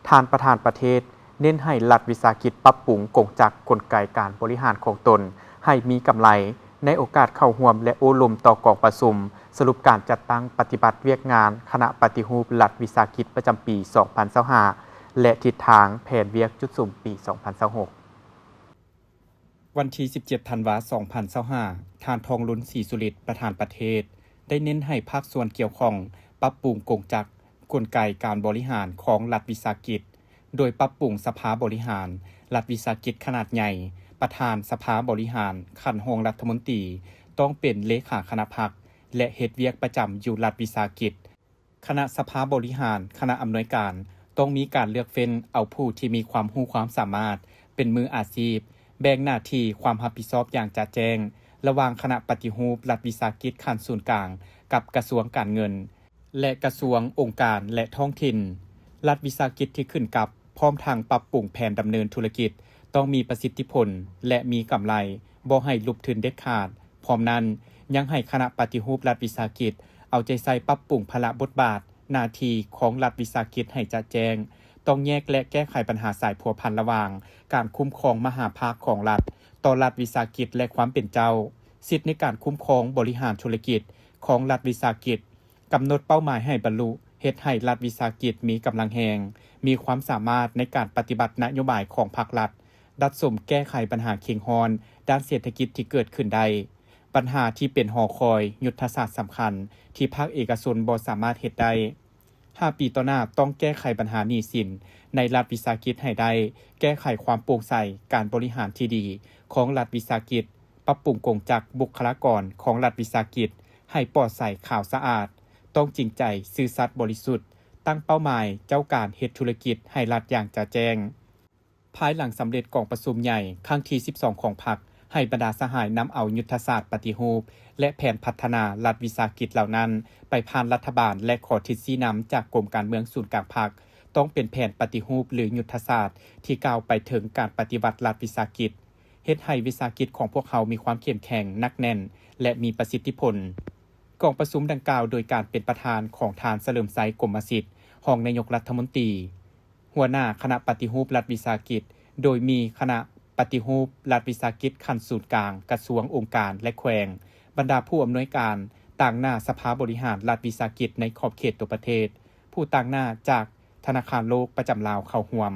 ທ່ານປະທານປະເທດເນັ້ນໃຫ້ລັດວິສາຫະກິດປັບປຸງກົງຈັກກົນໄກການບໍລິຫານຂອງຕົນໃຫ້ມີກຳໄລ. ໃນໂອກາດເຂົ້າຮ່ວມ ແລະ ໂອ້ລົມຕໍ່ກອງປະຊຸມສະຫຼຸບການຈັດຕັ້ງປະຕິບັດວຽກງານຄະນະປະຕິຮູບລັດວິສາຫະກິດປະຈຳປີສອງພັນຊາວຫ້າ ແລະ ທິດທາງແຜນວຽກຈຸດສຸມປີສອງພັນຊາວຫົກ. ວັນທີສິບເຈັດ ທັນວາ ສອງພັນຊາວຫ້າ ທ່ານ ທອງລຸນ ສີສຸລິດ ປະທານປະເທດ ໄດ້ເນັ້ນໃຫ້ພາກສ່ວນກ່ຽວຂ້ອງປັບປຸງກົງຈັກກົນໄກການບໍລິຫານຂອງລັດວິສາຫະກິດ, ໂດຍປັບປຸງສະພາບໍລິຫານລັດວິສາຫະກິດຂະໜາດໃຫຍ່, ປະທານສະພາບໍລິຫານຂັ້ນຮອງລັດຖະມົນຕີຕ້ອງເປັນເລຂາຄະນະພັກ ແລະ ເຮັດວຽກປະຈຳຢູ່ລັດວິສາຫະກິດ. ຄະນະສະພາບໍລິຫານ, ຄະນະອຳນວຍການ ຕ້ອງມີການເລືອກເຟ້ນເອົາຜູ້ທີ່ມີຄວາມຮູ້ຄວາມສາມາດ, ເປັນມືອາຊີບ, ແບ່ງໜ້າທີ່ຄວາມຮັບຜິດຊອບຢ່າງຈະແຈ້ງ ລະຫວ່າງຄະນະປະຕິຮູບລັດວິສາຫະກິດຂັ້ນສູນກາງກັບກະຊວງການເງິນ ແລະ ກະຊວງ, ອົງການ ແລະ ທ້ອງຖິ່ນ. ລັດວິສາຫະກິດທີ່ຂຶ້ນກັບ ພ້ອມທັງປັບປຸງແຜນດຳເນີນທຸລະກິດ ຕ້ອງມີປະສິດທິຜົນ ແລະ ມີກຳໄລ, ບໍ່ໃຫ້ຫຼຸບທຶນເດັດຂາດ. ພ້ອມນັ້ນ, ຍັງໃຫ້ຄະນະປະຕິຮູບລັດວິສາຫະກິດ ເອົາໃຈໃສ່ປັບປຸງພາລະບົດບາດ, ໜ້າທີ່ຂອງລັດວິສາຫະກິດໃຫ້ຈະແຈ້ງ, ຕ້ອງແຍກ ແລະ ແກ້ໄຂບັນຫາສາຍພົວພັນລະຫວ່າງການຄຸ້ມຄອງມະຫາພາກຂອງລັດຕໍ່ລັດວິສາຫະກິດ ແລະ ຄວາມເປັນເຈົ້າ, ສິດໃນການຄຸ້ມຄອງບໍລິຫານທຸລະກິດຂອງລັດວິສາຫະກິດ, ກຳນົດເປົ້າໝາຍໃຫ້ບັນລຸ, ເຮັດໃຫ້ລັດວິສາຫະກິດມີກຳລັງແຮງ, ມີຄວາມສາມາດໃນການປະຕິບັດນະໂຍບາຍຂອງພັກລັດ, ດັດສົມແກ້ໄຂບັນຫາເຄັ່ງຮ້ອນດ້ານເສດຖະກິດທີ່ເກີດຂຶ້ນໄດ້, ບັນຫາທີ່ເປັນຫໍຄອຍຍຸດທະສາດສຳຄັນທີ່ພາກເອກະຊົນບໍ່ສາມາດເຮັດໄດ້. ຫ້າປີຕໍ່ໜ້າ ຕ້ອງແກ້ໄຂບັນຫາໜີ້ສິນໃນລັດວິສາຫະກິດໃຫ້ໄດ້, ແກ້ໄຂຄວາມໂປ່ງໃສການບໍລິຫານທີ່ດີຂອງລັດວິສາຫະກິດ, ປັບປຸງກົງຈັກບຸກຄະລາກອນຂອງລັດວິສາຫະກິດໃຫ້ປອດໃສຂາວສະອາດ, ຕ້ອງຈິງໃຈ, ຊື່ສັດ, ບໍລິສຸດ, ຕັ້ງເປົ້າໝາຍເຈົ້າການເຮັດທຸລະກິດໃຫ້ລັດຢ່າງຈະແຈ້ງ. ພາຍຫຼັງສຳເລັດກອງປະຊຸມໃຫຍ່ຄັ້ງທີສິບສອງຂອງພັກ, ໃຫ້ບັນດາສະຫາຍນຳເອົາຍຸດທະສາດປະຕິຮູບ ແລະ ແຜນພັດທະນາລັດວິສາຫະກິດເຫຼົ່ານັ້ນໄປຜ່ານລັດຖະບານ ແລະ ຂໍທິດຊີ້ນຳຈາກກົມການເມືອງສູນກາງພັກ, ຕ້ອງເປັນແຜນປະຕິຮູບ ຫຼື ຍຸດທະສາດທີ່ກ່າວໄປເຖິງການປະຕິວັດລັດວິສາຫະກິດ, ເຮັດໃຫ້ວິສາຫະກິດຂອງພວກເຮົາມີຄວາມເຂັ້ມແຂງ, ໜັກແໜ້ນ ແລະ ມີປະສິດທິຜົນ. ກອງປະຊຸມດັ່ງກ່າວໂດຍການເປັນປະທານຂອງທ່ານ ສະເຫຼີມໄຊ ກົມມະສິດ, ຮອງນາຍົກລັດຖະມົນຕີ, ຫົວໜ້າຄະນະປະຕິຮູບລັດວິສາຫະກິດ, ໂດຍມີຄະນະປະຕິຮູບລັດວິສາຫະກິດຂັ້ນສູນກາງ, ກະຊວງ, ອົງການ ແລະ ແຂວງ, ບັນດາຜູ້ອຳນວຍການຕາງໜ້າສະພາບໍລິຫານລັດວິສາຫະກິດໃນຂອບເຂດທົ່ວປະເທດ, ຜູ້ຕາງໜ້າຈາກທະນາຄານໂລກປະຈຳລາວເຂົ້າຮ່ວມ.